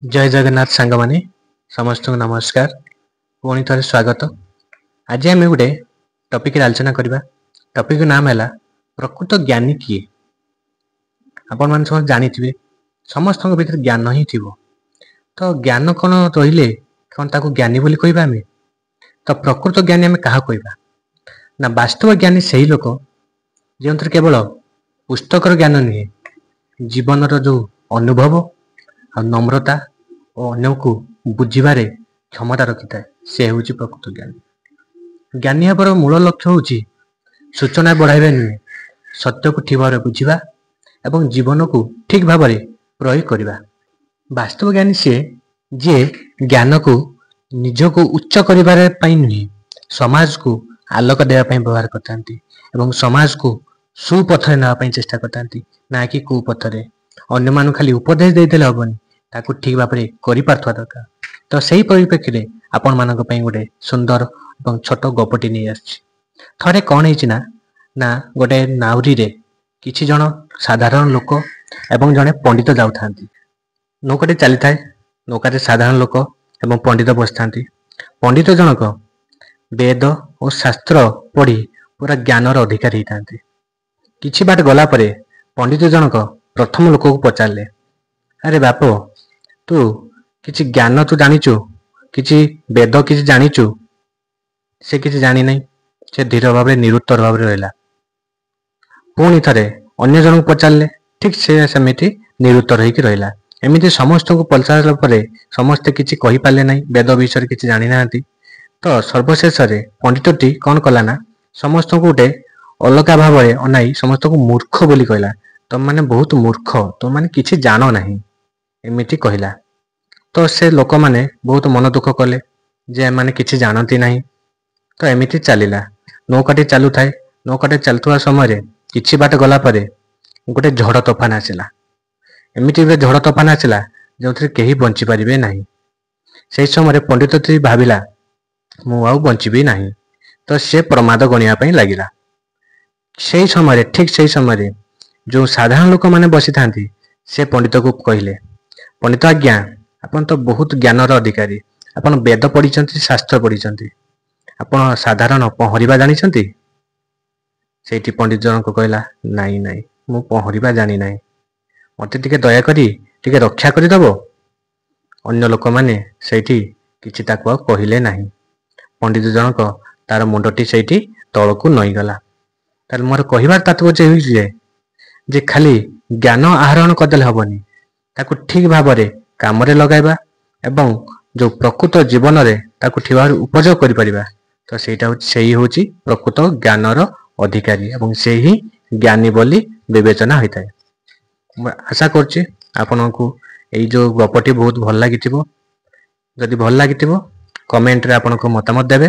ଜୟ ଜଗନ୍ନାଥ ସାଙ୍ଗମାନେ, ସମସ୍ତଙ୍କୁ ନମସ୍କାର। ପୁଣି ଥରେ ସ୍ୱାଗତ। ଆଜି ଆମେ ଗୋଟେ ଟପିକରେ ଆଲୋଚନା କରିବା। ଟପିକ ନାମ ହେଲା ପ୍ରକୃତ ଜ୍ଞାନୀ କିଏ? ଆପଣମାନେ ସମସ୍ତେ ଜାଣିଥିବେ, ସମସ୍ତଙ୍କ ଭିତରେ ଜ୍ଞାନ ହିଁ ଥିବ। ତ ଜ୍ଞାନ କ'ଣ ରହିଲେ କ'ଣ ତାକୁ ଜ୍ଞାନୀ ବୋଲି କହିବା ଆମେ? ତ ପ୍ରକୃତ ଜ୍ଞାନୀ ଆମେ କାହାକୁ କହିବା ନା, ବାସ୍ତବ ଜ୍ଞାନୀ ସେହି ଲୋକ ଯେଉଁଥିରେ କେବଳ ପୁସ୍ତକର ଜ୍ଞାନ ନୁହେଁ, ଜୀବନର ଯେଉଁ ଅନୁଭବ ଆଉ ନମ୍ରତା ଓ ଅନ୍ୟକୁ ବୁଝିବାରେ କ୍ଷମତା ରଖିଥାଏ, ସେ ହେଉଛି ପ୍ରକୃତ ଜ୍ଞାନୀ। ଜ୍ଞାନୀ ହେବାର ମୂଳ ଲକ୍ଷ୍ୟ ହେଉଛି ସୂଚନା ବଢ଼ାଇବା ନୁହେଁ, ସତ୍ୟକୁ ଠିକ ଭାବରେ ବୁଝିବା ଏବଂ ଜୀବନକୁ ଠିକ ଭାବରେ ପ୍ରୟୋଗ କରିବା। ବାସ୍ତବ ଜ୍ଞାନୀ ସିଏ ଯିଏ ଜ୍ଞାନକୁ ନିଜକୁ ଉଚ୍ଚ କରିବା ପାଇଁ ନୁହେଁ, ସମାଜକୁ ଆଲୋକ ଦେବା ପାଇଁ ବ୍ୟବହାର କରିଥାନ୍ତି ଏବଂ ସମାଜକୁ ସୁପଥରେ ନେବା ପାଇଁ ଚେଷ୍ଟା କରିଥାନ୍ତି, ନା କି କୁପଥରେ। ଅନ୍ୟମାନଙ୍କୁ ଖାଲି ଉପଦେଶ ଦେଇଦେଲେ ହବନି, ତାକୁ ଠିକ ଭାବରେ କରିପାରୁଥିବା ଦରକାର। ତ ସେଇ ପରିପ୍ରେକ୍ଷୀରେ ଆପଣମାନଙ୍କ ପାଇଁ ଗୋଟେ ସୁନ୍ଦର ଏବଂ ଛୋଟ ଗପଟି ନେଇ ଆସିଛି। ଥରେ କ'ଣ ହେଇଛି ନା ନା ଗୋଟେ ନାଉରୀରେ କିଛି ଜଣ ସାଧାରଣ ଲୋକ ଏବଂ ଜଣେ ପଣ୍ଡିତ ଯାଉଥାନ୍ତି। ନୌକାଟି ଚାଲିଥାଏ। ନୌକାରେ ସାଧାରଣ ଲୋକ ଏବଂ ପଣ୍ଡିତ ବସିଥାନ୍ତି। ପଣ୍ଡିତ ଜଣକ ବେଦ ଓ ଶାସ୍ତ୍ର ପଢ଼ି ପୁରା ଜ୍ଞାନର ଅଧିକାରୀ ହେଇଥାନ୍ତି। କିଛି ବାଟ ଗଲା ପରେ ପଣ୍ଡିତ ଜଣକ ପ୍ରଥମ ଲୋକକୁ ପଚାରିଲେ, ଆରେ ବାପ, ତୁ କିଛି ଜ୍ଞାନ ତୁ ଜାଣିଛୁ? କିଛି ବେଦ କିଛି ଜାଣିଛୁ? ସେ କିଛି ଜାଣିନାହିଁ। ସେ ଧୀର ଭାବରେ ନିରୁତ୍ତର ଭାବରେ ରହିଲା। ପୁଣି ଥରେ ଅନ୍ୟ ଜଣଙ୍କୁ ପଚାରିଲେ, ଠିକ ସେ ସେମିତି ନିରୁତ୍ତର ହେଇକି ରହିଲା। ଏମିତି ସମସ୍ତଙ୍କୁ ପଚାରିଲା ପରେ ସମସ୍ତେ କିଛି କହିପାରିଲେ ନାହିଁ, ବେଦ ବିଷୟରେ କିଛି ଜାଣିନାହାନ୍ତି। ତ ସର୍ବଶେଷରେ ପଣ୍ଡିତଟି କ'ଣ କଲା ନା, ସମସ୍ତଙ୍କୁ ଗୋଟେ ଅଲଗା ଭାବରେ ଅନାଇ ସମସ୍ତଙ୍କୁ ମୂର୍ଖ ବୋଲି କହିଲା। ତମମାନେ ବହୁତ ମୂର୍ଖ, ତମମାନେ କିଛି ଜାଣ ନାହିଁ, ଏମିତି କହିଲା। ତ ସେ ଲୋକମାନେ ବହୁତ ମନ ଦୁଃଖ କଲେ ଯେ ଏମାନେ କିଛି ଜାଣନ୍ତି ନାହିଁ। ତ ଏମିତି ଚାଲିଲା, ନୌକାଟି ଚାଲୁଥାଏ। ନୌକାଟି ଚାଲୁଥିବା ସମୟରେ କିଛି ବାଟ ଗଲା ପରେ ଗୋଟେ ଝଡ଼ ତୋଫାନ ଆସିଲା। ଏମିତି ଗୋଟେ ଝଡ଼ ତୋଫାନ ଆସିଲା ଯେଉଁଥିରେ କେହି ବଞ୍ଚି ପାରିବେ ନାହିଁ। ସେହି ସମୟରେ ପଣ୍ଡିତଟି ଭାବିଲା, ମୁଁ ଆଉ ବଞ୍ଚିବି ନାହିଁ। ତ ସେ ପ୍ରମାଦ ଗଣିବା ପାଇଁ ଲାଗିଲା। ସେଇ ସମୟରେ, ଠିକ ସେଇ ସମୟରେ ଯେଉଁ ସାଧାରଣ ଲୋକମାନେ ବସିଥାନ୍ତି, ସେ ପଣ୍ଡିତକୁ କହିଲେ, ପଣ୍ଡିତ ଆଜ୍ଞା, ଆପଣ ତ ବହୁତ ଜ୍ଞାନର ଅଧିକାରୀ, ଆପଣ ବେଦ ପଢ଼ିଛନ୍ତି, ଶାସ୍ତ୍ର ପଢ଼ିଛନ୍ତି, ଆପଣ ସାଧାରଣ ପହଁରିବା ଜାଣିଛନ୍ତି? ସେଇଠି ପଣ୍ଡିତ ଜଣକ କହିଲା, ନାଇଁ ନାଇଁ, ମୁଁ ପହଁରିବା ଜାଣିନାହିଁ, ମୋତେ ଟିକେ ଦୟାକରି ଟିକେ ରକ୍ଷା କରିଦେବ। ଅନ୍ୟ ଲୋକମାନେ ସେଇଠି କିଛି ତାକୁ ଆଉ କହିଲେ ନାହିଁ। ପଣ୍ଡିତ ଜଣକ ତାର ମୁଣ୍ଡଟି ସେଇଠି ତଳକୁ ନଇଁଗଲା। ତାହେଲେ ମୋର କହିବାର ତାତ୍ପର୍ଯ୍ୟ ହେଉଛି ଯେ ଖାଲି ଜ୍ଞାନ ଆହରଣ କରିଦେଲେ ହବନି, ତାକୁ ଠିକ ଭାବରେ କାମରେ ଲଗାଇବା ଏବଂ ଯୋଉ ପ୍ରକୃତ ଜୀବନରେ ତାକୁ ଠିକ ଭାବରେ ଉପଯୋଗ କରିପାରିବା, ତ ସେଇଟା ହଉଛି, ସେଇ ହେଉଛି ପ୍ରକୃତ ଜ୍ଞାନର ଅଧିକାରୀ ଏବଂ ସେ ହିଁ ଜ୍ଞାନୀ ବୋଲି ବିବେଚନା ହୋଇଥାଏ। ମୁଁ ଆଶା କରୁଛି ଆପଣଙ୍କୁ ଏଇ ଯୋଉ ଗପଟି ବହୁତ ଭଲ ଲାଗିଥିବ। ଯଦି ଭଲ ଲାଗିଥିବ, କମେଣ୍ଟରେ ଆପଣଙ୍କ ମତାମତ ଦେବେ।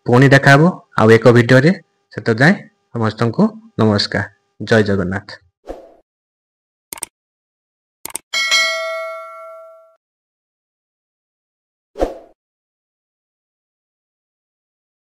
ପୁଣି ଦେଖାହବ ଆଉ ଏକ ଭିଡ଼ିଓରେ। ସେତେ ଯାଏଁ ସମସ୍ତଙ୍କୁ ନମସ୍କାର। ଜୟ ଜଗନ୍ନାଥ।